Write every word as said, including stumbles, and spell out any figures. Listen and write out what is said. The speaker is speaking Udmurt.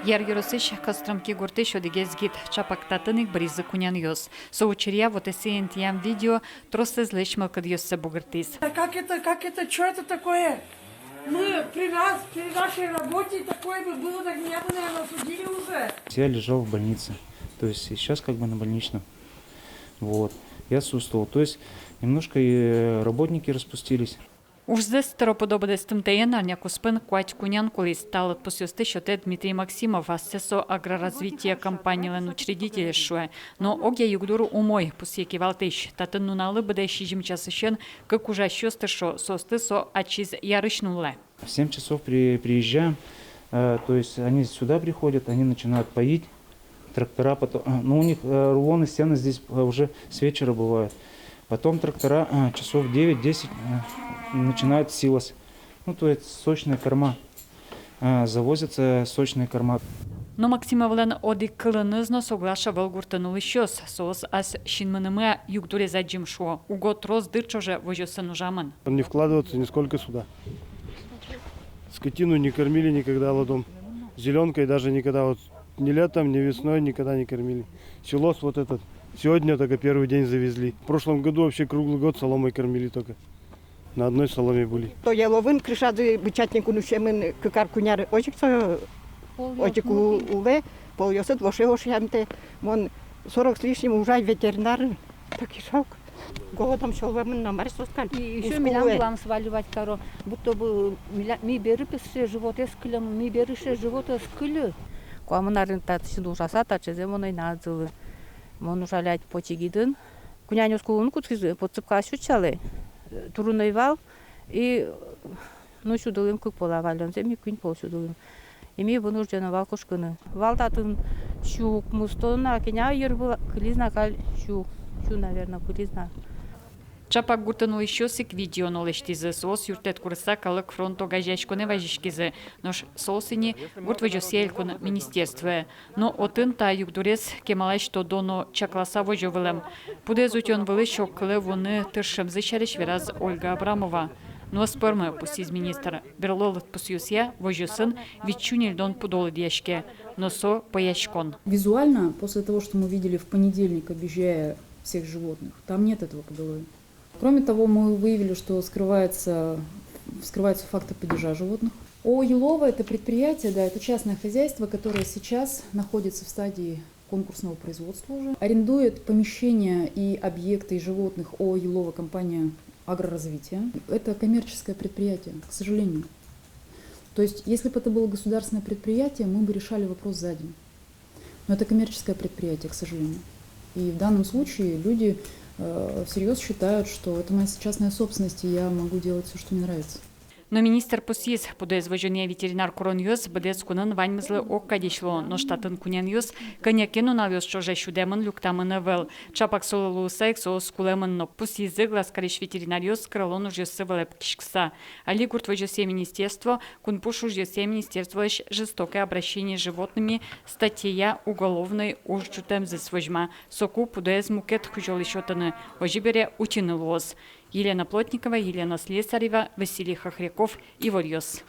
Яр ёросысь Костромки гуртысь одӥгез гид. Чапак татын ик быризы кунянъёс. Со учыръя вотэсэ интыям видео тросэзлэсь мылкыдъёссэ бугыртӥз. Да как это, как это, чё это такое? Мы при нас, при нашей работе такое бы было, так меня бы, наверное, осудили уже. Я лежал в больнице, то есть сейчас как бы на больничном. Вот. Я отсутствовал. То есть немножко и работники распустились. Ужзэс тыро-пыдо быдэстымтэен арня куспын куать кунян кулӥз. Та лыдпусъёсты сётэ Дмитрий Максимов, ассэ со «Агроразвитие» компаниялэн учредителез шуэ. Но огъя югдур умой, пусъе кивалтӥсь. Татын нуналлы быдэ сизьым часысен кык ужасьёс тыршо, соосты со ачиз ярысь нуллэ. В семь часов при-, приезжаем, э, то есть они сюда приходят, они начинают поить, трактора потом, э, ну, у них, э, рулоны сена здесь, э, уже с вечера бывают. Потом трактора, э, часов девять-десять, э, начинают силос. Ну, то есть сочная корма. Э, завозятся сочная корма. Но Максимовлэн одӥг кылыныз но соглаш ӧвӧл гуртын улӥсьёс. Соос ас синмынымы югдурез адӟим шуо. Уго трос дыр ӵоже возёсын ужамын. Не вкладываться нисколько сюда. Скотину не кормили никогда ладом. Зелёнкой даже никогда, вот ни летом, ни весной никогда не кормили. Силос вот этот. Сегодня только первый день завезли. В прошлом году вообще круглый год соломой кормили только. На одной соломе были. То яловын крышазы бычатник унусемын кык ар куняр озьы ик со, озьы ик у-, улэ, полъёсыд воше-воше амтэ. Мон сорок с лишним ужай ветеринар. Так и шок. Голодом сюлэмын но, мар соос каль. И ещё милям вылам сваливать каро, будто бы миля-, ми бере пе сыӵе животэз кылем, ми бере сыӵе животэз кыле. Куамын арын татысь ужаса, таӵезэ мон ӧй на адӟылы. Мон ужай али почегидын. Кунянъёс кулыны кутскизы, подсыпкаос утчалэ, турын ӧй вал, и, ну, сюдылӥм кык пол, а валлёнзэ ми куинь пол сюдылӥм. И ми вынуждены вал кошкыны. Вал татын сю укмыс тонна, кӧня йыр вылэ кылиз на каль, сю, сю, наверно, кылиз на. Чапак гуртын улӥсьёс ик видео но лэсьтӥзы. Соос юрттэт курыса калык фронт огазеяськонэ вазиськизы. Нош соос ини гурт возёсъя элькун министерствое. Но отын та югдурез кемалась тодо но чакласа возё вылэм. Пудэз утён вылысь огкылэ вуыны тыршемзы сярысь вераз Ольга Абрамова. Но ӧз пӧрмы, пусйиз министр. Берло лыдпусъёсъя, возёсын витьсю ньыльдон пудо лыдъяське. Но со пӧяськон. Визуально, после того, что мы видели в понедельник, объезжая всех животных, там нет этого поголовья. Кроме того, мы выявили, что скрывается, скрываются факты падежа животных. ООО «Елово» — это предприятие, да, это частное хозяйство, которое сейчас находится в стадии конкурсного производства уже. Арендует помещения и объекты, и животных ООО «Елово» компания «Агроразвитие». Это коммерческое предприятие, к сожалению. То есть, если бы это было государственное предприятие, мы бы решали вопрос за день. Но это коммерческое предприятие, к сожалению. И в данном случае люди, э, всерьёз считают, что это моя частная собственность, и я могу делать всё, что мне нравится. Но министр пусйиз, пудэз возёнъя ветеринар куронъёс быдэс кунын ваньмызлы огкадесь луо, нош татын кунянъёс кӧня ке нуналъёс ӵоже сюдэмын-люктамын ӧвӧл. Чапак солы луыса ик соос кулэмын но, пусйизы Глазкарысь ветеринаръёс кырылон ужъёссы вылэ пыкиськыса. Али гурт возёсъя министерство Кунпуш ужъёсъя министерстволэсь «Жестокое обращение с животными» статьяя уголовной уж ӝутэмзэс возьма. Соку пудэз мукет кузёлы сётыны, озьы бере, утьыны луоз. Елена Плотникова, Елена Слесарева, Василий Хохряков, «Иворъёс».